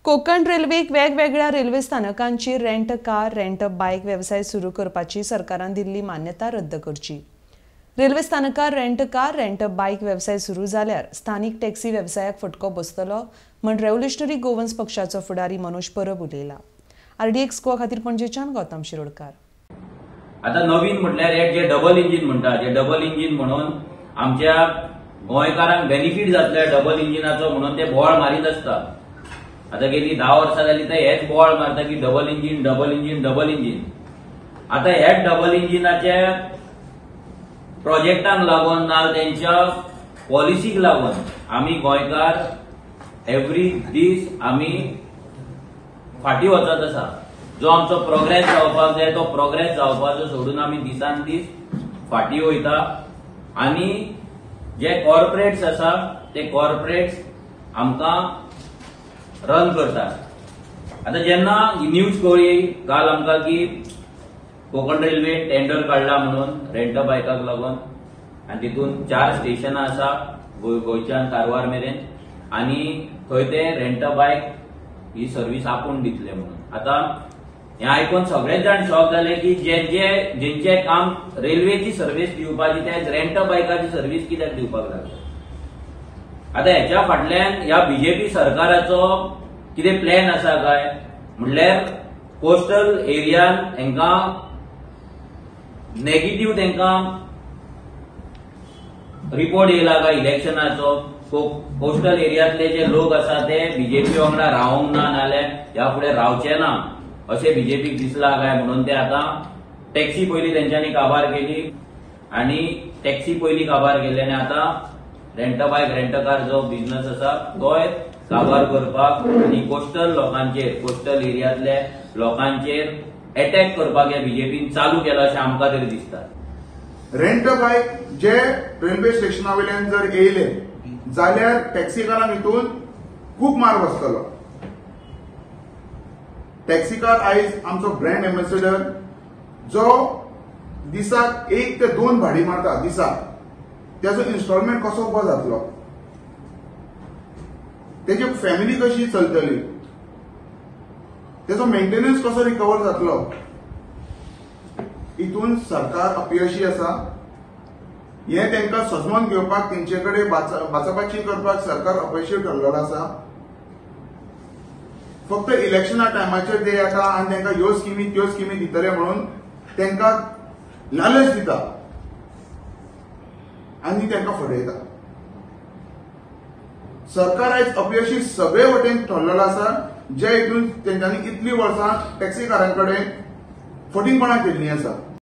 कोकण रेल्वेक वेगवेगळ्या railway स्थानकांची rent car, rent बायक वेवसाय सुरू करपाची सरकारान दिल्ली मान्यता रद्द करची. रेल्वे स्थानकार रेंट कार, रेंट बायक वेवसाय सुरू जाल्यार स्थानिक टॅक्सी वेवसायाक फटको बसतलो म्हण रेव्होल्युशनरी गोवन्स पक्षाचो फुडारी मनोज परब उलयला. आरडीएक्स गोवा खातीर पणजेच्यान गौतम शिरोडकार. आता नवीन म्हटल्यार हे जे डबल इंजिन म्हणटा, जे डबल इंजिन म्हणून आमच्या गोंयकारांक बेनिफीट जातले डबल इंजिनाचो म्हणून ते बोवाळ मारीत आसता. आता गेली 10 वर्सां जाली ते हेच बोवाळ मारता की double engine, double engine, double engine. आता हेच डबल इंजिनाचे प्रोजेक्टांक लागून ना तेंच्या पॉलिसीक लागून आमी गोंयकार एवरी दीस आमी फाटी वचत आसा. जो आमचो प्रोग्रेस जावपाक जाय तो प्रोग्रेस जावपाचो सोडून आमी दिसान दीस फाटी वयता आनी जे कॉर्पोरेट्स आसा ते कॉर्पोरेट्स आमकां रन करतात. आता जेन्ना न्यूज कळ्ळी काल आमकां की कोकण रेल्वे टेंडर काडला म्हणून रेंट बायकाक लागून आनी तितून 4 स्टेशनां आसा गोंयच्यान कारवार मेरेन आनी थंय ते रेंट बायक ही सर्वीस आपूण दितले म्हणून. आता हें आयकून सगळेच जाण शॉक जाले की जे जे जेंचे काम रेल्वेची सर्वीस दिवपाची ते रेंट बायकाची सर्वीस कित्याक दिवपाक लागले. आता हेच्या फाटल्यान ह्या बीजेपी सरकाराचो कितें प्लॅन आसा काय म्हणल्यार कोस्टल एरियान हेंकां नेगेटिव्ह तेंकां रिपोर्ट येयला काय इलेक्शनाचो. कोस्टल एरियांतले जे लोक आसा ते बीजेपी वांगडा रावंक ना नाल्यार ह्या फुडें रावचे ना अशें बीजेपीक दिसला काय म्हणून ते आतां टॅक्सी पयली तेंच्यांनी काबार केली आनी टॅक्सी पयली काबार केली आनी आतां रेंट बायक, रेंट कार जो बिझनस आसा तोय काबार करपाक आनी कोस्टल लोकांचेर, कोस्टल एरियांतले लोकांचेर अटॅक करपाक ह्या बीजेपीन चालू केला अशें आमकां तरी दिसता. रेंट बायक जे रेल्वे स्टेशना वयल्यान जर येयले जाल्यार टॅक्सीकारांक हितून खूब मार बसतलो. टॅक्सीकार आयज आमचो ब्रँड एम्बेसेडर जो दिसाक 1 ते 2 भाडी मारता दिसाक, त्याचो इन्स्टॉलमेंट कसो उबो जातलो, तेजी फॅमिली कशी चलतली, तेजो मेंटेनन्स कसो रिकवर जातलो, हितून सरकार अपयशी आसा. हे तांकां सजमोन घेवपाक तेंचे कडेन बाचाबाची करपाक सरकार अपयशी ठरलेलो आसा. फक्त इलेक्शना टायमाचेर ते येता आनी तांकां ह्यो स्किमी त्यो स्किमी दितले म्हणून तांकां लालच दिता आनी तांकां फटयता. सरकार आयज अपयशी सगळे वटेन ठरलेलो आसा, जे हितून तेंच्यांनी इतलीं वर्सां टॅक्सीकारां कडेन फटींगपणां केल्लीं आसा.